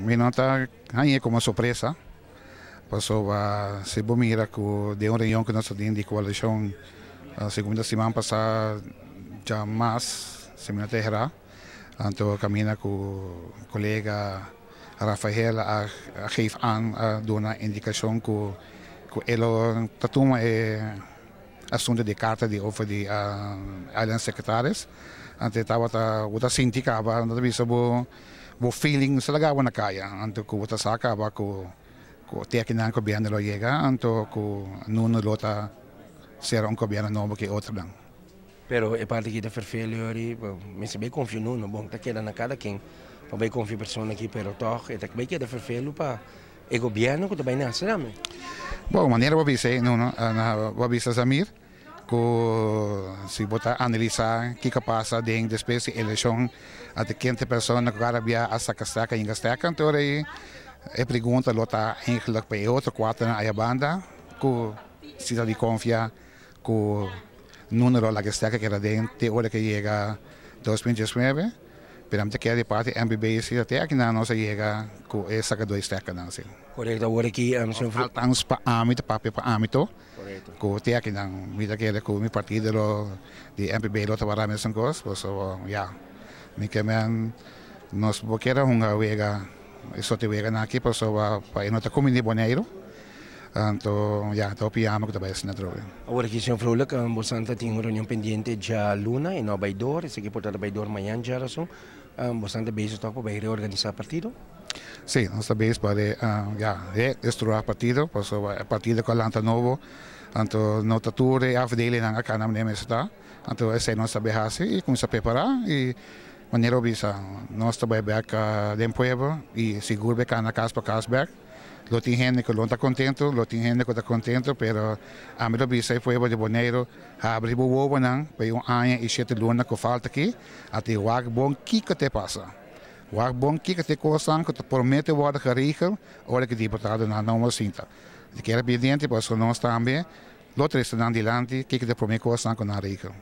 Mi no ta hañ'é komo sorpresa, pasobra si bo mira ku den un reunion ku nos a tin di koalishon segun ta siman pasá djamas, si mi no ta erá, anto kaminda ku kolega Rafael a geef aan, a duna indikashon ku e lo ta tuma e asuntu di karta di over di Eiland Secretaris. Anto e tabata bo ta sinti kaba, nan ta bisa bo bo feeling no sa laga bo na kaya. Anto ku bo ta sa kaba ku ku te akinan gobièrnu lo yega, anto ku Nuno lo ta sera un gobièrnu nobo ku e otronan. Pero e parti aki ta ferfeel yori, mester bay confia Nuno, bon ta keda na kada ken pa bay confia e persona aki, pero tog e ta bay keda ferfelu pa e gobierno cu ta bay nace tambe. Bon, manera bo bisa e Nuno, bo bisa Zamir, cu si bo ta analisa kico a pasa den despues di eleccion ante ken ta e persona cu cada bia a saca steka y inga steka, anto ora e pregunta lo ta eigenlijk pa e otro cuaternan aya banda cu si ta di confia cu Nuno lo laga e steka keda den te ora cu yega 2019. Pero mi ta kere di parti MPB si ta te akinan nos a yega ku e sakadó e stèkanan si. Korekto, awor aki señor Fru. Altans pa ami ta papia pa ami to. Korekto. Ku te akinan mi ta kere ku mi partido lo di MPB lo tabata mesun kos, pasobra ya mi ke men nos por kere hunga wega e sorti weganan aki pasobra pa e no ta kuminí Boneiru. Anto ya ta hopi yama ku ta bai asina atrobe. Awor aki señor Vrolijk, bosan ta tin un reunion pendiente djaluna y no a bai door, esaki por ta ta bai door mañan djarason. Bosan ta bezig tok pa bai reorganisa partido? Si, nos ta bezig pa ya reestructura partido, pasobra e partido ku a lanta nobo, anto no ta tur e afdelingnan a kana manera mester ta. Anto esei nos ta bai hasi y cuminsa prepara y manera bo bisa nos ta bai bek den pueblo y sigur bai cana cas pa cas bek. Lo tin hende cu lo no ta contento, lo tin hende cu ta contento, pero ami lo bisa e pueblo di Boneiru, habri bo wowonan pa e un aña y shete luna cu falta aki, a tin wak bon kico te pasa. Wak bon kico te cosnan cu ta promete wordo geregel ora cu diputadonan no a sinta. Di kera pendiente pasobra nos tambe lo trece nan dilanti kico ta e prome cosnan cu nan regel.